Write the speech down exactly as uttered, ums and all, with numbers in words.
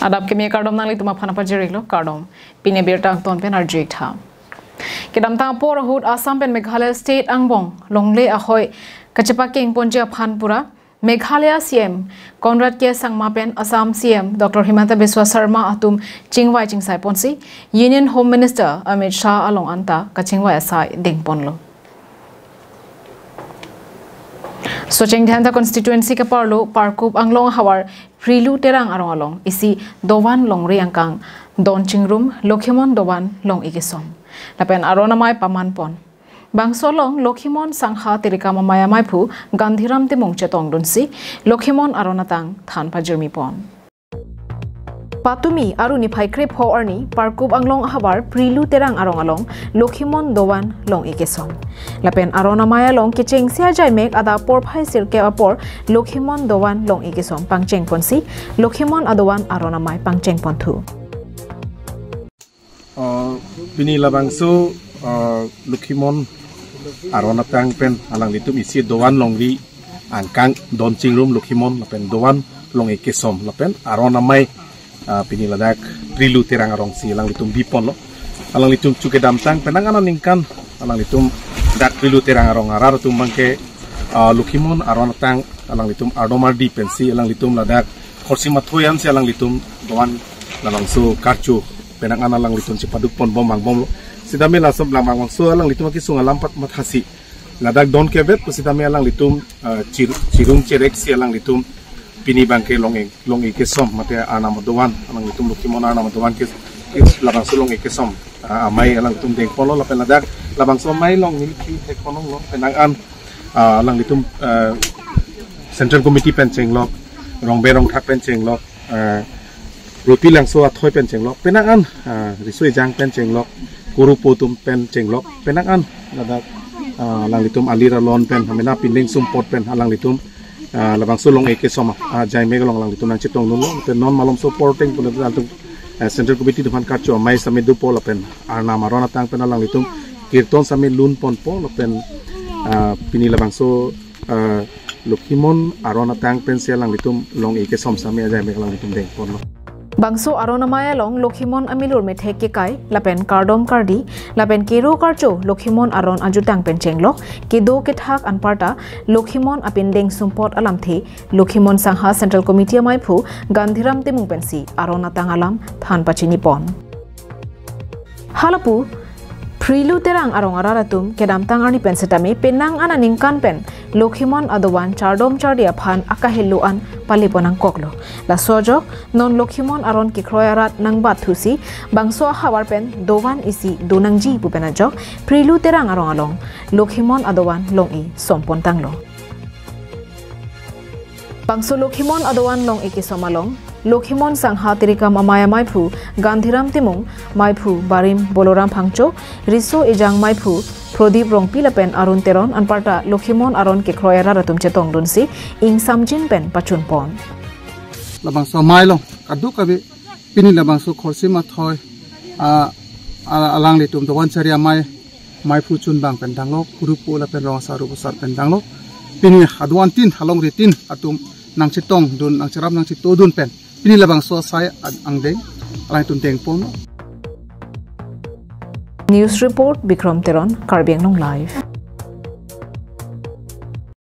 Adap keme kardom, nanglitum aphan pajir-iklo, kardom. Pini abirta angton pen arju-ik tha. Kedamtang apor ahut Assam pen Meghalaya state angbong longle ahoi kachepakeng ponji aphan pura Meghalaya C M Conrad K Sangma pen Assam C M Doctor Himanta Biswa Sarma atum chingvai chingsai ponsi Union Home Minister Amit Shah along anta kachingvai asai dengponlo. Socheng Dhenta constituency keparlo Parkup Anglong ahavar Prilu Terang arong along isi dovan longri angkang don chingrum Lokhimon dovan long-ik kesom lapen aron amai pamanpon. Bangso along Lokhimon Sangha Tirikam Amei amaiphu Gandhiram Timung chetongdunsi Lokhimon aron atang than pajirmipon. Patumi arni phai krepho arni Parkup Anglong ahavar Prilu Terang arong along Lokhimon dovan long-ik kesom lapen aron amai along kechengsi ajaimek adap porphai sirkep apor Lokhimon dovan long-ik kesom pangchengponsi Lokhimon adovan aron amai pangchengponthu. Uh, pini labangso, uh, Lokhimon aron atang pen alanglitum isi dovan longri angkang don chingrum Lokhimon lapen dovan long-ik kesom lapen aron amai, uh, pini ladak Prilu Terang arongsi alanglitum biponlo. Alanglitum chu kedamtang penang an aningkan alanglitum dak Prilu Terang arong arat atum abangke, uh, Lokhimon aron atang alanglitum ardom ardi pensi alanglitum ladak Khorsim Athoi ansi alanglitum dovan labangso karcho penang an alanglitum chepadukponbom vangbomlo. Sitame laso labangso alanglitum akesung alam pat mathasi ladak don kevet pu sitame alanglitum, ah, chir-, chirung chereksi alanglitum pini abangke long-ik, long-ik kesom mate arnam adovan alanglitum Lokhimon arnam adovan ke, ke labangso long-ik kesom, ah, amei alanglitum dengponlo lapen ladak labangso amei along neli thekponlonglo penang an, ah, alanglitum, ah, Central Committee pen chenglok, Rongbe Rongthak pen chenglok, ah, Ropi Langso Athoi pen chenglok, penang an, ah, Riso Ejang pen chenglok, Kurupo atum pen chenglok, penang an ladak, ah, alanglitum alir alon pen, hamena pindeng sumpot pen alanglitum, ah, labangso long-ik kesom, ah, ajaimek along alanglitum nangchetongdunlo, pen non malomso porteng pu alanglitum, ah, Central Committee atum aphan karcho amei sitame dopo lapen arnam aron atang pen alanglitum kirton sitame lunponpo lapen, ah, pini labangso, ah, Lokhimon aron atang pensi alanglitum long-ik kesom sitame ajaimek alanglitum dengponlo. Bangso aron amei along Lokhimon amilur methek kekai lapen kardom kardi lapen kero karcho Lokhimon aron ajutang pen chenglok, kedo kethak anparta Lokhimon apindeng sumpot alamthe Lokhimon Sangha Central Committee amaiphu Gandhiram Timung pensi aron atang alam than pachinipon. Halapu Prilu Terang arong arat atum kedamtang arni pen sitame penang an aningkan pen Lokhimon adovan chardom chardi aphan akahelo an palepon nangkoklo. Laso ajok non Lokhimon aron kekroi arat nangbatthusi bangso ahavar pen dovan isi donangji pu pen ajok Prilu Terang arong along Lokhimon adovan long-ik sompontanglo. Bangso Lokhimon adovan long-ik kesom along Lokhimon Sangha Tirikam Amei amaiphu Gandhiram Timung, maiphu barim Boloram Phangcho, Riso Ejang maiphu Prodip Rongpi lapen Arun Teron anparta Lokhimon aron kekroi arat atum chetongdunsi ingsamjin pen pachunpon. Labangso amei along kadokave pini labangso Khorsim Athoi, ah, ah, alanglitum dovan chari amei, maiphu chunbang pen danglok, Kurupo lapen Rong Asar Rupasar pen danglok. Pini hadovan tin, halongri tin atum nangchetongdun, nangcherap nangchetodun pen pini labangso asai an-, angdeng alangtum dengpon. News report, Bikram Teron, Karbi Anglong Live.